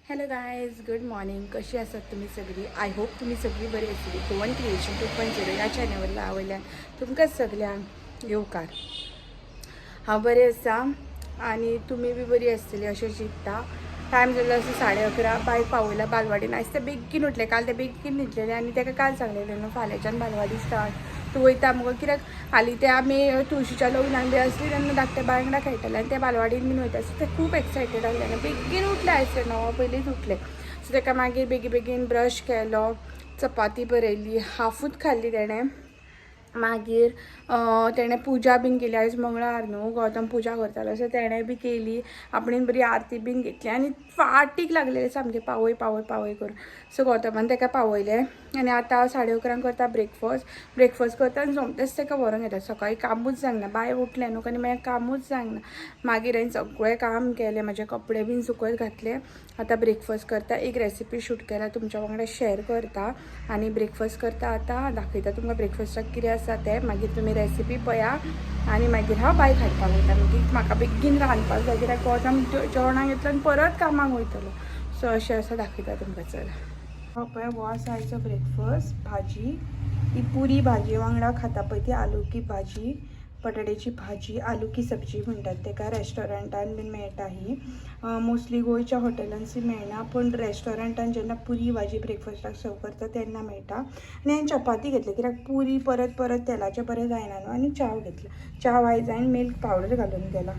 Hello guys, good morning. कशी आसात तुमी सगळीं? I hope तुमी सगळीं बरी आसतली. गोवन क्रिएशन 2.0 ह्या चॅनलला वयल्यान तुमकां सगल्यांक येवकार. हांव बरें आसा आनी तुमी बी बरी आसतली अशें चिंत्ता. टायम जाल्लो आसा 11:30. बायक पावयला बालवाडीन. आयज तें बेगीन उठलें. काल तें बेगीन न्हिदलेलें आनी ताका काल सांगलेलें न्हू फाल्यांच्यान बालवाडी स्टार्ट, तूं वयता मुगो. कित्याक हालीं तें आमी तुळशीच्या लग्नाक बी आसली तेन्ना धाकट्या बाय वांगडा खेळटालें आनी तें बालवाडीन बीन वयता. सो तें खूब एक्सायटेड आसलें आनी बेगीन उठलें. आयज तें 9 पयलींच उठलें. सो ताका मागीर बेगीन बेगीन ब्रश केलो, चपाती बरयली, हाफूच खाल्ली तेणें. मागीर तेणें पुजा बीन केली. आयज मंगळार न्हू, गौतम पुजा करतालो, सो तेणें बी केली. आपणेन बरी आरती बीन घेतली आनी फाटीक लागलेले सामकें पावय पावय पावय करून. सो गौतमान ताका पावयलें आनी आतां हांव 11:30 करता ब्रेकफास्ट. ब्रेकफास्ट करता आनी सोमतेंच ताका व्हरोन येता. सकाळीं कामूच जावंक ना. बाय उठलें न्हू आनी मागीर कामूच जावंक ना. मागीर हांवें सगळें काम केलें, म्हाजे कपडे बीन सुकत घातले. आतां ब्रेकफास्ट करता. एक रेसिपी शूट केला, तुमच्या वांगडा शेअर करता आनी ब्रेकफास्ट करता. आतां दाखयता तुमकां ब्रेकफास्टाक कितें आसा तें. मागीर तुमी रेसिपी पळया आनी मागीर हांव बायक हाडपाक वयता. मागीर म्हाका बेगीन रांदपाक जाय कित्याक गौतम जेवणाक येतलो आनी परत कामाक वयतलो. सो अशें आसा, दाखयता तुमकां. चला, पळय, हो आसा आयचो ब्रेकफास्ट. भाजी ही पुरी भाजी वांगडा खाता पळय ती आलू की भाजी, बटाट्याची भाजी, आलू की सब्जी म्हणटात ताका. रेस्टॉरंटान बीन मेळटा ही. मोस्टली गोंयच्या हॉटेलांसी मेळना, पूण रेस्टॉरंटान जेन्ना पुरी भाजी ब्रेकफास्टाक सर्व करता तेन्ना मेळटा. आनी हांवें चपाती घेतली कित्याक पुरी परत परत तेलाचें बरें जायना न्हू. आनी च्याव घेतला. च्याव आयज हांवें मिल्क पावडर घालून केला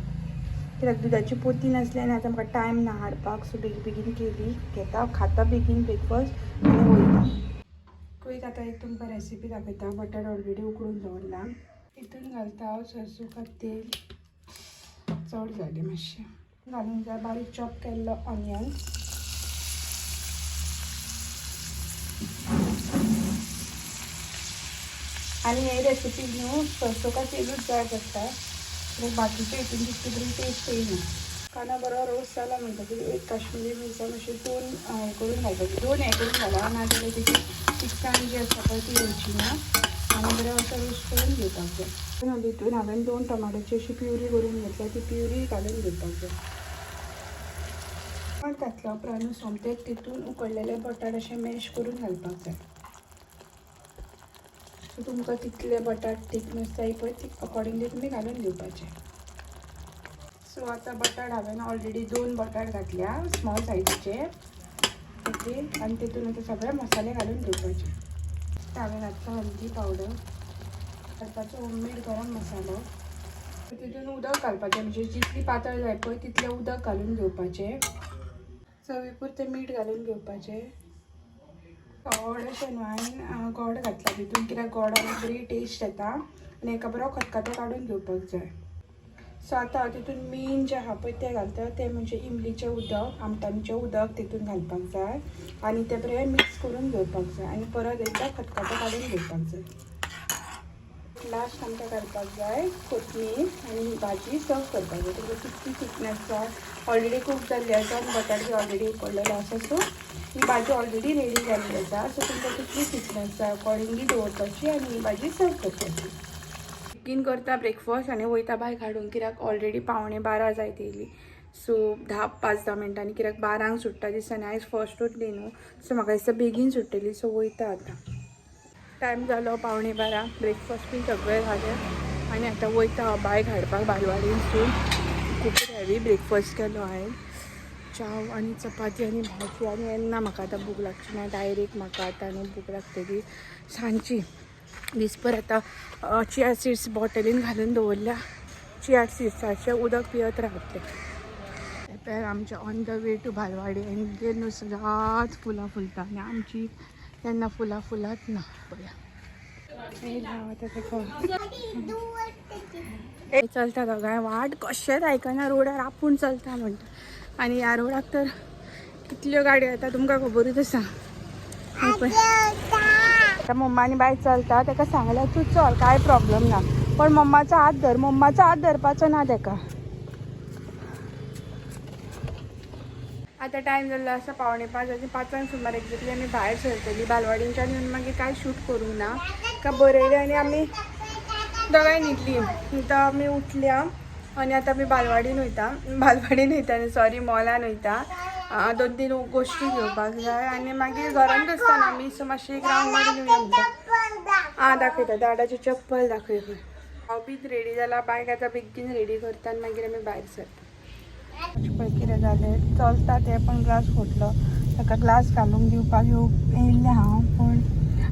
कित्याक दुदाची पोती नासली आनी आतां म्हाका टायम ना हाडपाक. सो बेगीन बेगीन केली. घेता, खाता बेगीन ब्रेकफास्ट आनी वयता. क्विक आतां एक तुमकां रेसिपी दाखयता. बटाट ऑलरेडी उकडून दवरला. तितून घालता हांव सरसों का तेल. चड जालें मातशें. घालूंक जाय बारीक चॉप केल्लो ऑनियन. आनी हे रेसिपी न्हू सरसों का तेलूच जाय पडटा कित्याक बाकीच्या हितून तितकी बरी टेस्ट येयना. कांदो बरो रोस जाला म्हणटकीर एक काश्मिरी मिरसांग अशी दोन हें करून घालपाची. दोन हें करून घाला, नाजाल्यार तेची तिखसाण जी आसता पळय ती येवची ना. आनी बरें असो रोस करून घेवपाक जाय. भितून हांवें 2 टमाट्याची अशी प्युरी करून घेतल्या, ती प्युरी घालून घेवपाक जाय. टमाट घातल्या उपरांत सोमतेच तितून उकडलेले बटाट अशे मॅश करून घालपाक जाय. सो तुमकां कितले बटाट थिकनस जाय पळय ती अकॉर्डिंगली तुमी घालून घेवपाचे. सो आतां बटाट हांवें ऑलरेडी 2 बटाट घातल्या स्मॉल सायजीचे. ओके, आनी तितून आतां सगळे मसाले घालून घेवपाचे. हांवें घातला हल्दी पावडर, घालपाचो होममेड गरम मसालो. तितून उदक घालपाचें, म्हणजे जितली पातळ जाय पळय तितलें उदक घालून घेवपाचें. चवी पुरतें मीठ घालून घेवपाचें. थोडेशें न्हू हांवें गोड घातला तितून कित्याक गोडान बरी टेस्ट येता आनी एका बरो खतखतो काडून घेवपाक जाय. सो आतां हांव तितून मेन जें आहा पळय तें घालता, तें म्हणजे इमलीचें उदक, आमटाणीचें उदक तितून घालपाक जाय आनी तें बरें मिक्स करून घेवपाक जाय आनी परत एकदां खतखतो काडून घेवपाक जाय. लास्ट आमकां घालपाक जाय कोथमीर आनी ही भाजी सर्व करपाक जाय. तुमकां कितली थिकनस जाय, ऑलरेडी कूक जाल्ली आसा आनी बटाट बी ऑलरेडी उकडलेलो आसा. सो ही भाजी ऑलरेडी रेडी जाल्ली आसा. सो तुमकां कितली थिकनस जाय अकॉर्डिंगली दवरपाची आनी ही भाजी सर्व करपाची. बेगीन करता ब्रेकफास्ट आनी वयता बायक हाडूंक कित्याक ऑलरेडी 11:45 जायत येयली. सो 5-10 मिनटांनी, कित्याक 12 सुट्टा दिसता आनी आयज फर्स्टूच डे न्हू, सो म्हाका दिसता बेगीन सुट्टली. सो वयता आतां. टायम जालो 11:45. ब्रेकफास्ट बीन सगळें जालें आनी आतां वयता हांव बायक हाडपाक बालवाडीनसून. खूब हेवी ब्रेकफास्ट केलो हांवें, च्याव आनी चपाती आनी भाजी. आनी येन्ना म्हाका आतां भूक लागची ना, डायरेक्ट म्हाका आतां न्हू भूक लागतली सांजची. दीसभर आतां चिया सीड्स बॉटलीन घालून दवरल्या, चिया सीड्साचें उदक पियत रावतलें. तें आमच्या ऑन the way to बालवाडी आनी न्हू सदांच फुलां फुलता आनी आमची तेन्ना फुलां फुलांच ना. पळया आतां तेका चलता दोगांय, वाट कशेंच आयकना. रोडार आपूण चलता म्हणटा आनी ह्या रोडाक तर कितल्यो गाडयो येता तुमकां खबरूच आसा. आतां मम्मा आनी बाय चलता. ताका सांगल्यार तूं चल, कांय प्रॉब्लम ना, पण मम्माचो हात धर. मम्माचो हात धरपाचो ना ताका. आतां टायम जाल्लो आसा 4:45 आनी 5 सुमार एक्झॅक्टली आमी भायर सरतली बालवाडींच्यान येवन. मागीर कांय शूट करूंक ना का बरयलें आनी आमी दोगांय न्हिदली. आतां आमी उठल्या आनी आतां आमी बालवाडीन वयता, बालवाडीन वयता आनी सॉरी मॉलान वयता. दोन तीन गोश्टी घेवपाक जाय आनी मागीर घरांत आसतना आमी, सो मातशें एक रावंड मारून येवया म्हणटा. आं, दाखयता, दादाची चप्पल दाखय खंय. हांव बी रेडी जाला. बायक आतां बेगीन रेडी करता आनी मागीर आमी भायर सरता. पळय कितें जालें, चलता तें पण ग्लास फुटलो. ताका ग्लास घालूंक दिवपाक येयल्लें हांव, पूण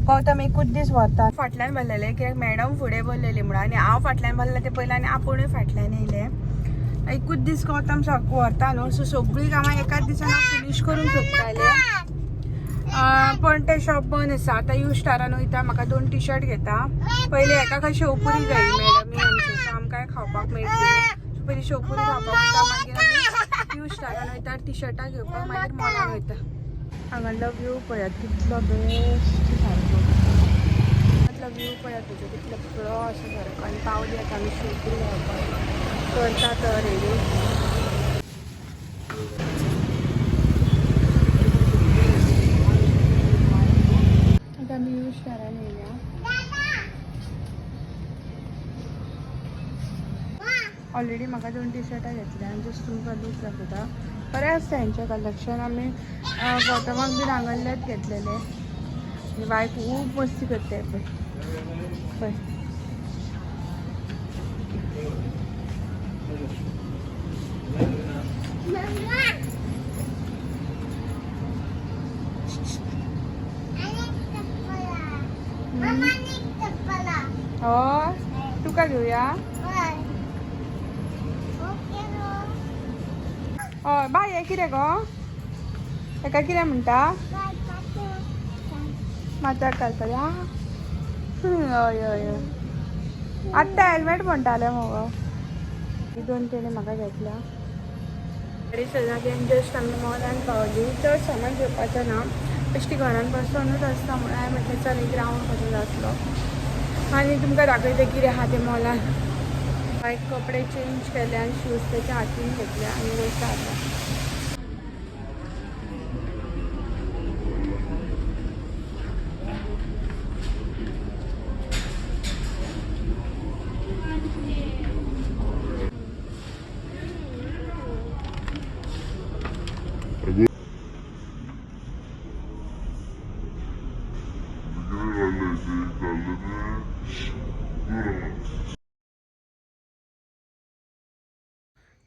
गौतम एकूच दीस व्हरता. फाटल्यान भरलेलें कित्याक मॅडम फुडें भरलेली म्हणून आनी हांव फाटल्यान भरलें तें पयलें आनी आपुणूय फाटल्यान येयलें. एकूच दीस गौतम व्हरता न्हू, सो सगळीं कामां एकाच दिसान हांव फिनीश करूंक सोदतालें. पण तें शॉप बंद आसा. आतां you स्टारान वयता, म्हाका दोन टी शर्ट घेता. पयलीं हेका खंय शेवपुरी जाय मॅडमी आमची, सो आमकांय खावपाक मेळटली. सो पयलीं शेवपुरी खावपाक वयता, मागीर आमी you स्टारान वयता टी शर्टां घेवपाक, मागीर मॉलान वयता. हांगासरलो व्यू पळयात कितलो बेस्ट सारको. हांगातलो व्यू पळयात तुजो कितलो बरो आसा सारको. आनी पावली आतां आमी शेवपुरी खावपाक. करता तो रेडी. आता आमी you स्टारान येयल्या. ऑलरेडी म्हाका दोन टी शर्टां घेतल्या आनी जस्ट तुमकां लूक दाखयता. बरें आसता हेंचें कलेक्शन. आमी गौतमाक बीन हांगल्लेच घेतलेले आनी बाय खूब मस्ती करता पळय पळय. हय, तुका घेवया. हय बाय, हें कितें गो? हेका कितें म्हणटा? माथ्याक घालपाचें. हय हय हय, आत्तां हेल्मेट म्हणटालें मगो. ही दोन तेणी म्हाका घेतल्या. 7:30 आनी जस्ट आमी मॉलान पावली. चड सामान घेवपाचें ना, बेश्टी घरान बसोनूच आसता म्हणून हांवें म्हटलें चल एक रावंड कसो जातलो आनी तुमकां दाखयता कितें आहा तें मॉलान. बायक कपडे चेंज केले आनी शूज तेच्या हातीन घेतले आनी वयता आतां.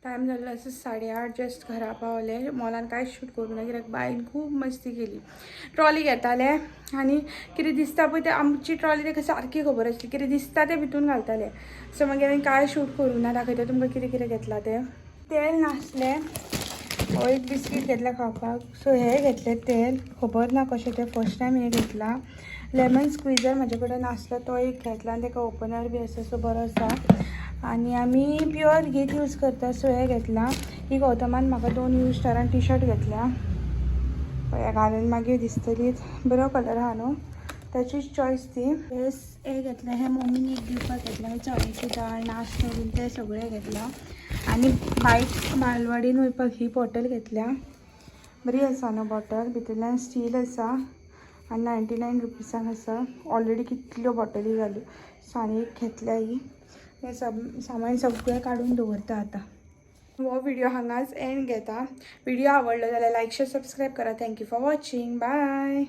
टायम जाल्लो आसा 8:30. जस्ट घरा पावले. मॉलान कांयच शूट करूंक ना कित्याक बायन खूब मस्ती केली. ट्रॉली घेताले आनी कितें दिसता पळय तें, आमची ट्रॉली ताका सारकी खबर आसली, कितें दिसता तें भितून घालताले. सो मागीर हांवें कांय शूट करूं ना. दाखयता तुमकां कितें कितें घेतलां तें. तेल नासलें, हो एक बिस्कीट घेतला खावपाक. सो हे घेतले तेल, खबर ना कशें तें, फर्स्ट टायम हें घेतलां. लेमन स्क्विजर म्हाजे कडेन नासलो, तो एक घेतला आनी ताका ओपनर बी आसा, सो बरो आसा. आनी आमी प्युअर घीत यूज करता, सो हे घेतलां. ही गौतमान म्हाका दोन you स्टारान टी शर्ट घेतल्या. पळया घालून मागीर दिसतलीच. बरो कलर आहा न्हू? ताचीच चॉयस ती. हे घेतलें, हे मम्मीन एक दिवपाक घेतलें. चण्याची दाळ, नाश्तो बीन तें सगळें घेतलां. आनी बायक बालवाडीन वयपाक ही बॉटल घेतल्या. बरी आसा न्हू बॉटल? भितरल्यान स्टील आसा आनी 99 रुपिजांक आसा. ऑलरेडी कितल्यो बॉटली जाल्यो, सो आनी एक घेतल्या ही. हें सामान सगळें काडून दवरता आतां. हो व्हिडिओ हांगाच एंड घेता. व्हिडिओ आवडलो जाल्यार लायक, शेअर, सबस्क्रायब करा. Thank you for watching, bye.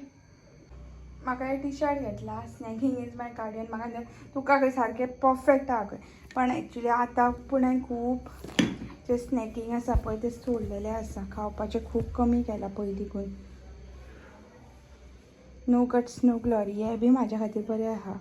म्हाका हे टी शर्ट घेतला, "Snacking is my cardio." म्हाका तुका खंय सारकें परफेक्ट आहा खंय, पण एक्चुली आतां पूण हांवें खूब जे स्नॅकिंग आसा पळय तें सोडलेलें आसा. खावपाचें खूब कमी केलां पयलींकून. नो गट्स नो ग्लोरी, हें बी म्हाज्या खातीर बरें आहा.